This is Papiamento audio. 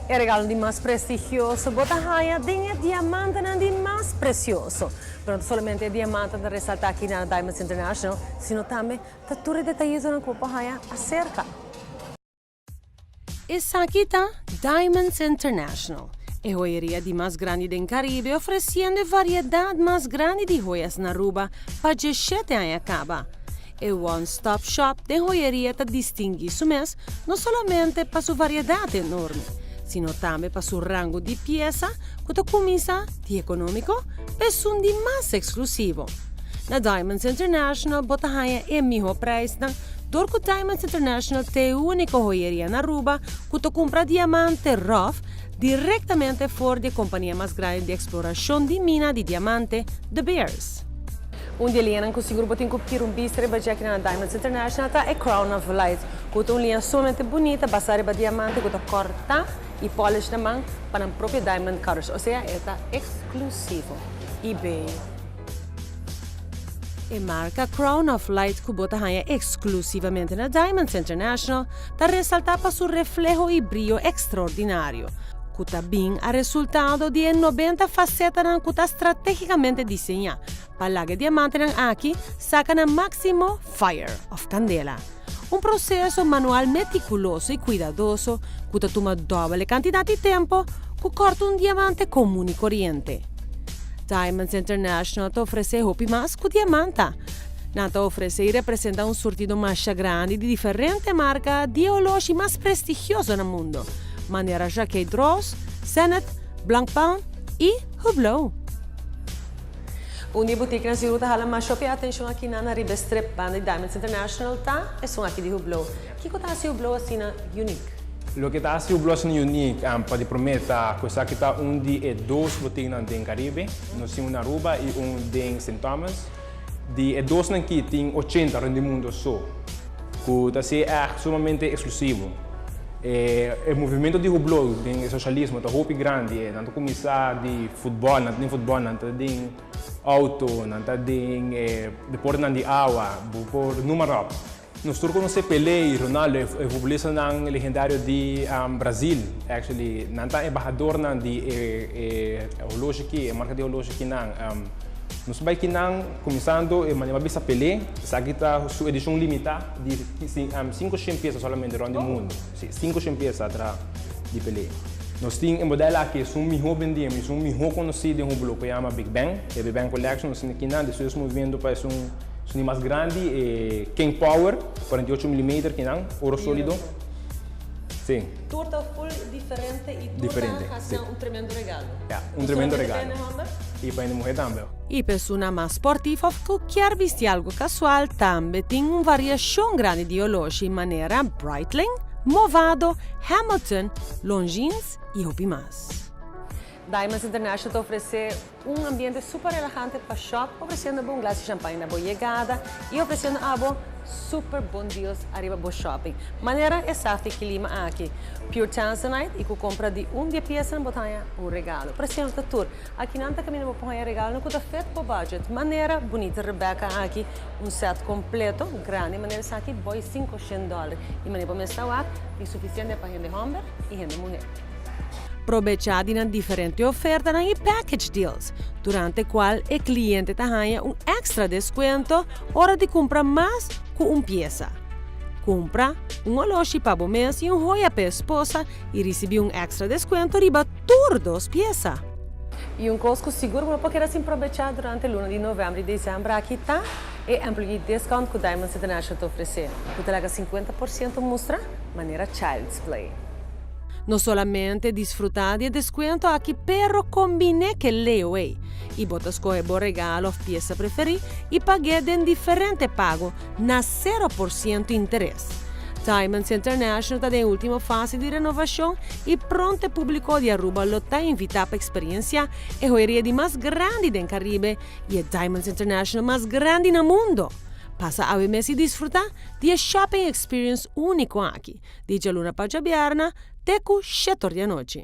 E regalo di mas prestigioso bo ta haya den e diamantenan di mas precioso. Pero no solamente e diamante ta resalta aki na Diamonds International, sino tambe ta tur e detayitonan cu bo por haya acerca. Esaki ta Diamonds International, e joyeria di mas grandi den Caribe ofreciendo e variedad mas grandi di joyas na Aruba pa 17 aña caba. E one-stop shop den joyeria ta distingui su mes no solamente pa su variedad enorme, sino tambe pa su rango di pieza cu ta cuminsa di economico pa esun di mas exclusivo. Na Diamonds International bo ta haya e miho prijsnan dor cu Diamonds International ta e unico joyeria na Aruba cu ta cumpra diamante rough directamente for di e compania mas grandi di exploracion di mina di diamante, De Beers. Un di e liñanan cu sigur bo tin cu pidi un bista riba dje aki na Diamonds International ta e Crown of Light, cu ta un liña sumamente bunita basa riba diamante cu ta corta y polish na man pa nan propio diamond cutters, osea e ta exclusivo y bello. E marca Crown of Light cu bo ta haya exclusivamente na Diamonds International ta resalta pa su refleho y briyo extraordinario, cu ta bin a resultado di e 90 facetanan cu ta strategicamente diseña pa laga e diamantenan aki saca na maximo fire of candela. Un proceso manual meticuloso y cuidadoso cu ta tuma dobel e cantidad di tempo cu corta un diamante comun y coriente. Diamonds International ta ofrece hopi mas cu diamanta. Nan ta ofrece y representa un surtido masha grandi di diferente marca di oloshi mas prestigioso na mundo, manera Jaquet Droz, Zenith, Blancpain y Hublot. Un di e boutiquenan sigur ta hala mas hopi atencion aki na riba strip banda di Diamonds International ta esun aki di Hublot. Kico ta haci Hublot asina unique? Loke ta haci Hublot asina unique, pa di prome ta cu esaki ta un di e dos boutiquenan den Caribe. Nos tin un na Aruba y un den St. Thomas. Di e dosnan aki tin 80 rond di mundo so, cu ta haci echt sumamente exclusivo. E movimento di Hublot den e socialismo ta hopi grandi. Nan ta cuminsa di futbol, nan ta den futbol, nan ta den auto, nan ta den deportenan di awa, bo por numa rop. Nos tur conoce Pelé y Ronaldo, e futbolistanan legendario di Brazil. Actually, nan ta embahadornan di e holoshi aki, e marca di holoshi aki nan. Nos bay kinan cuminsando e manera bisa Pelé, esaki ta su edicion limita di 500 pieza solamente rond di mundo. Si, 500 pieza tra di Pelé. Nos tin e model aki, esun miho bendi, esun miho conoci den Hublot cu yama Big Bang, e Big Bang Collection. Nos tin aki nan, despues moviendo pa esun di mas grandi, e King Power, 48 mm kinan, oro solido. Si. Tur ta full diferente y tur Diferente, ta si. haci un tremendo regalo. Ja, un tremendo No solamente regalo. pa hende homber. Y pa hende muher tambe. Y persona mas sportivo of cu kier bisti algo casual tambe tin un variacion grandi di oloshi manera Breitling, Movado, Hamilton, Longines y hopi mas. Diamonds International ta ofrece un ambiente super relajante pa shop, ofreciendo bo un glas di champagne na bo yegada y ofreciendo abo super bon deals ariba bo shopping. Manera e safti clima aki, Pure Tanzanite y cu compra di un di e piesanan bo ta haya un regalo. Precio ta tur. Aki nan ta caminda bo por haya regalonan cu ta fit bo budget. Manera bunita Rebecca aki, un set completo, grandi manera esaki, boy $500. Y manera bo mes ta wak, tin suficiente pa hende homber y hende muher. Probecha di nan diferente ofertanan y package deals, durante cual e cliente ta haya un extra descuento ora di cumpra mas cu un pieza. Cumpra un oloshi pa bo mes y un joya pa esposa y ricibi un extra descuento riba tur dos pieza. Y un cos cu sigur bo no por keda sin probecha durante luna di november y december aki ta e employee discount cu Diamonds International ta ofrece, cu ta laga 50% mustra manera child's play. No solamente disfruta di e descuento aki pero combine cu e layaway y bo ta scoge bo regalo of pieza preferi y pague den diferente pago na 0% interes. Diamonds International ta den ultimo fase di renovacion y pronto e publico di Aruba lo ta invita pa experiencia e joyeria di mas grandi den Caribe y e Diamonds International mas grandi na mundo. Pasa awe mes y disfruta di e shopping experience unico aki. Di djaluna pa djabièrnè te ku 7'or di anochi.